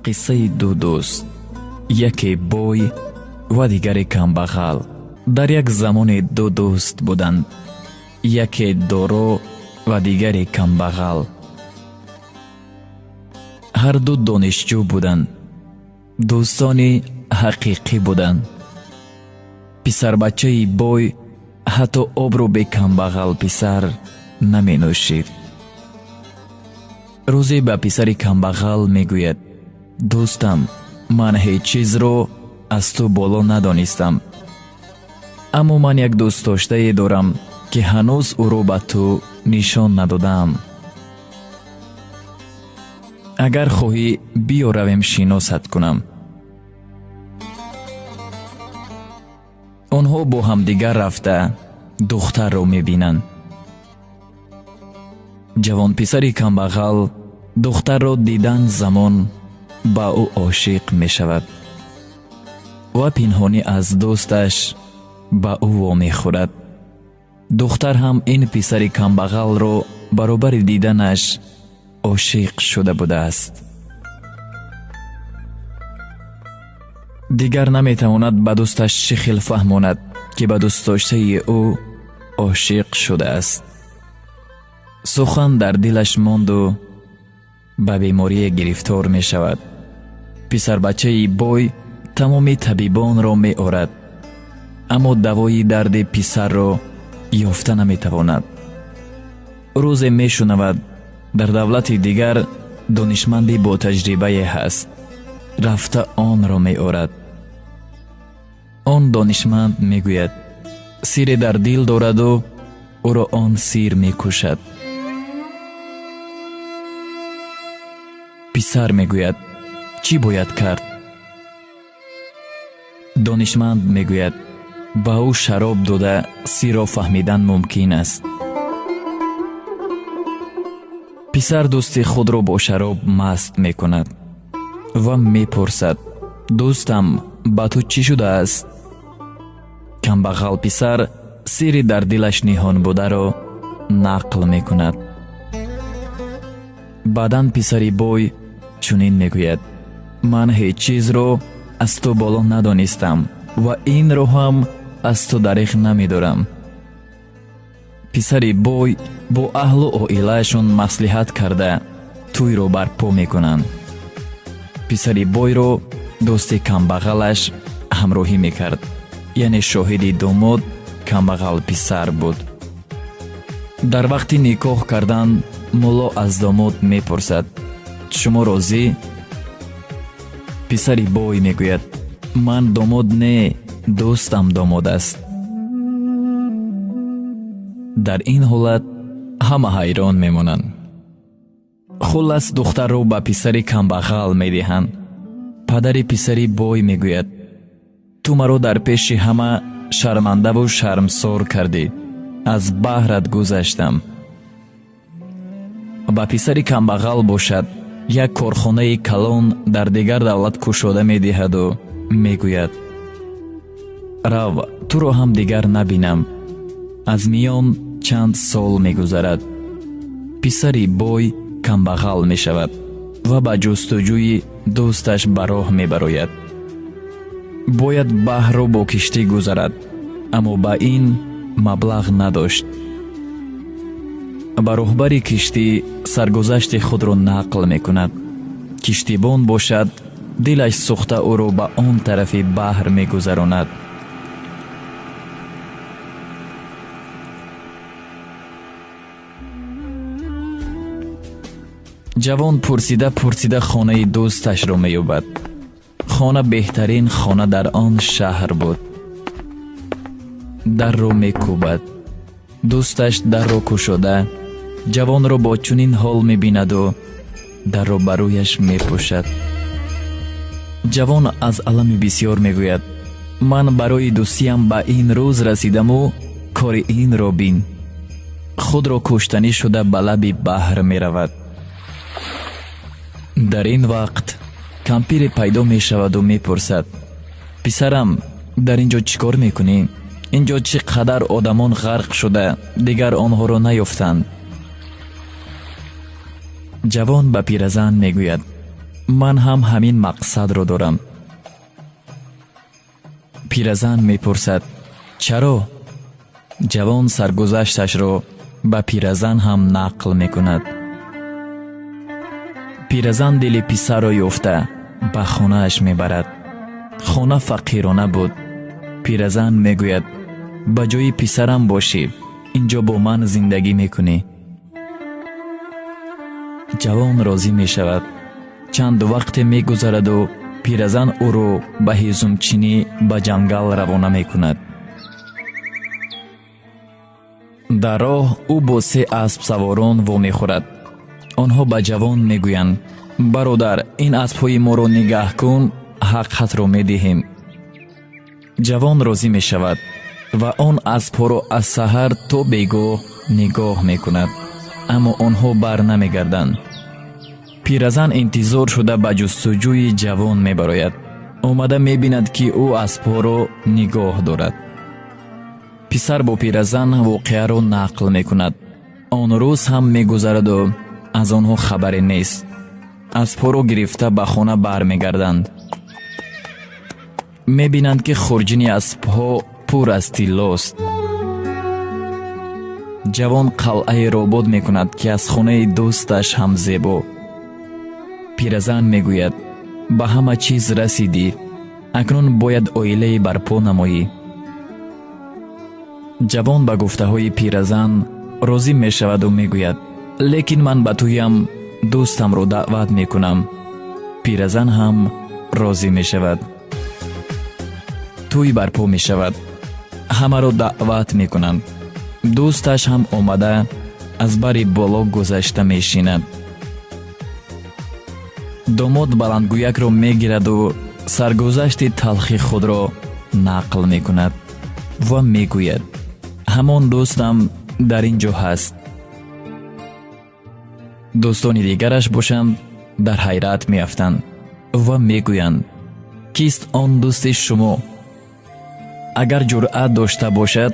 Қиссаи ду дӯст, яке бой ва дигаре камбағал. Дар як замоне ду дӯст буданд, яке доро ва дигаре камбағал. Ҳар ду донишҷӯ буданд, дӯстони ҳақиқӣ буданд. Писарбачаи бой ҳатто обро бе камбағал писар наменӯшид. Рӯзе ба писари камбағал мегӯяд: дӯстам, ман ҳеҷ чизро аз ту боло надонистам, аммо ман як дӯстдоштае дорам, ки ҳанӯз ӯро ба ту нишон надодаам. Агар хоҳӣ, биё равем шиносат кунам. Онҳо бо ҳамдигар рафта духтарро мебинанд. Ҷавонписари камбағал духтарро дидан замон ба ӯ ошиқ мешавад ва пинҳонӣ аз дӯсташ ба ӯ вомехӯрад. Духтар ҳам ин писари камбағалро баробари диданаш ошиқ шуда будааст. Дигар наметавонад ба дӯсташ чӣ хел фаҳмонад, ки ба дӯстдоштаи ӯ ошиқ шудааст. Сухан дар дилаш монду ба беморие гирифтор мешавад. Писарбачаи бой тамоми табибонро меорад, аммо давои дарди писарро ёфта наметавонад. Рӯзе мешунавад, дар давлати дигар донишманди ботаҷрибае ҳаст. Рафта онро меорад. Он донишманд мегӯяд, сире дар дил дораду ӯро он сир мекушад. Писар мегӯяд, чӣ бояд кард? Донишманд мегӯяд, ба ӯ шароб дода сирро фаҳмидан мумкин аст. Писар дӯсти худро бо шароб маст мекунад ва мепурсад: дӯстам, ба ту чӣ шудааст? Камбағал писар сири дар дилаш ниҳон бударо нақл мекунад. Баъдан писари бой чунин мегӯяд: ман ҳеҷ чизро аз ту боло надонистам ва инро ҳам аз ту дареғ намедорам. Писари бой бо аҳлу оилаашон маслиҳат карда тӯйро барпо мекунанд. Писари бойро дӯсти камбағалаш ҳамроҳӣ мекард, яъне шоҳиди домод камбағал писар буд. Дар вақти никоҳ кардан мулло аз домод мепурсад: шумо розӣ? Писари бой мегӯяд: ман домод не, дӯстам домод аст. Дар ин ҳолат ҳама ҳайрон мемонанд. Хуллас, духтарро ба писари камбағал медиҳанд. Падари писари бой мегӯяд: ту маро дар пеши ҳама шармандаву шармсор кардӣ, аз баҳрат гузаштам. Ба писари камбағал бошад, як корхонаи калон дар дигар давлат кушода медиҳаду мегӯяд: рав, туро ҳам дигар набинам. Аз миён чанд сол мегузарад. Писари бой камбағал мешавад ва ба ҷустуҷӯи дӯсташ ба роҳ мебарояд. Бояд баҳрро бо киштӣ гузарад, аммо ба ин маблағ надошт. Ба роҳбари киштӣ саргузашти худро нақл мекунад. Киштибон бошад, дилаш сӯхта ӯро ба он тарафи баҳр мегузаронад. Ҷавон пурсида пурсида хонаи дӯсташро меёбад. Хона беҳтарин хона дар он шаҳр буд. Дарро мекӯбад. Дӯсташ дарро кушода, ҷавонро бо чунин ҳол мебинаду дарро ба рӯяш мепӯшад. Ҷавон аз алами бисёр мегӯяд: ман барои дӯстиям ба ин рӯз расидаму кори инро бин. Худро куштанӣ шуда ба лаби баҳр меравад. Дар ин вақт кампире пайдо мешаваду мепурсад: писарам, дар ин ҷо чӣ кор мекунӣ? Ин ҷо чӣ қадар одамон ғарқ шуда, дигар онҳоро наёфтанд. Ҷавон ба пиразан мегӯяд: Ман ҳам ҳамин мақсадро дорам. Пиразан мепурсад: чаро? Ҷавон саргузашташро ба пиразан ҳам нақл мекунад. Пиразан дили писарро ёфта ба хонааш мебарад. Хона фақирона буд. Пиразан мегӯяд: ба ҷои писарам бошӣ, инҷо бо ман зиндагӣ мекунӣ. Ҷавон розӣ мешавад. Чанд вақте мегузараду пиразан ӯро ба ҳезумчинӣ ба ҷангал равона мекунад. Дар роҳ ӯ бо се аспсаворон вомехӯрад. Онҳо ба ҷавон мегӯянд: бародар, ин аспҳои моро нигаҳ кун, ҳаққатро медиҳем. Ҷавон розӣ мешавад ва он аспҳоро аз саҳар то бегоҳ нигоҳ мекунад, аммо онҳо бар намегарданд. Пиразан интизор шуда ба ҷустуҷӯи ҷавон мебарояд. Омада мебинад, ки ӯ аспҳоро нигоҳ дорад. Писар бо пиразан воқеаро нақл мекунад. Он рӯз ҳам мегузараду аз онҳо хабаре нест. Аспҳоро гирифта ба хона бармегарданд. Мебинанд, ки хурҷини аспҳо пур аз тиллост. Ҷавон қалъаеро обод мекунад, ки аз хонаи дӯсташ ҳам зебо. Пиразан мегӯяд: ба ҳама чиз расидӣ, акнун бояд оилае барпо намоӣ. Ҷавон ба гуфтаҳои пиразан розӣ мешаваду мегӯяд: лекин ман ба тӯям дӯстамро даъват мекунам. Пиразан ҳам розӣ мешавад. Тӯй барпо мешавад. Ҳамаро даъват мекунанд. Дӯсташ ҳам омада аз бари боло гузашта мешинад. Домод баландгӯякро мегираду саргузашти талхи худро нақл мекунад ва мегӯяд: ҳамон дӯстам дар ин ҷо ҳаст. Дӯстони дигараш бошанд дар ҳайрат меафтанд ва мегӯянд: кист он дӯсти шумо? Агар ҷуръат дошта бошад,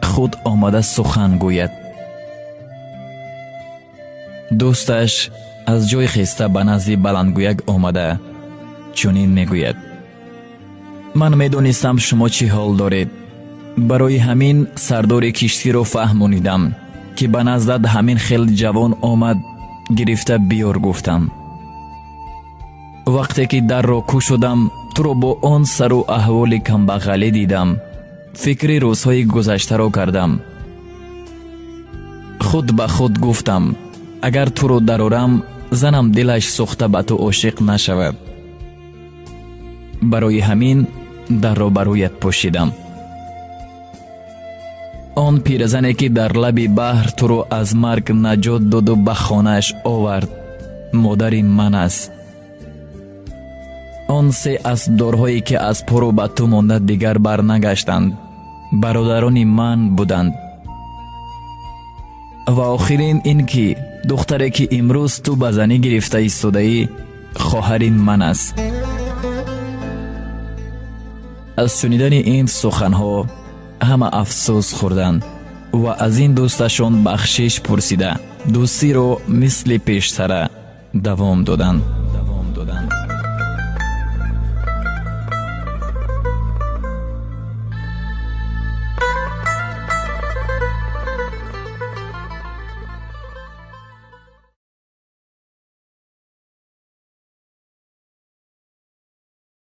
худ омада сухан гӯяд. Дӯсташ аз ҷой хеста ба назди баландгӯяк омада чунин мегӯяд: ман медонистам шумо чӣ ҳол доред. Барои ҳамин сардори киштиро фаҳмонидам, ки ба наздат ҳамин хел ҷавон омад, гирифта биёр гуфтам. Вақте ки дарро кушодам, туро бо он сару аҳволи камбағалӣ дидам. Фикри рӯзҳои гузаштаро кардам. Худ ба худ гуфтам: агар туро дарорам, занам дилаш сӯхта ба ту ошиқ нашавад. Барои ҳамин дарро ба рӯят пӯшидам. Он пиразане ки дар лаби баҳр туро аз марг наҷот доду ба хонааш овард, модари ман аст. Он се аспдорҳое ки аспҳоро ба ту монда дигар барнагаштанд, бародарони ман буданд. Ва охирин ин ки духтаре ки имрӯз ту ба занӣ гирифта истодаӣ, хоҳари ман аст. Аз шунидани ин суханҳо ҳама афсӯс хӯрданд ва аз ин дӯсташон бахшиш пурсида дӯстиро мисли пештара давом доданд.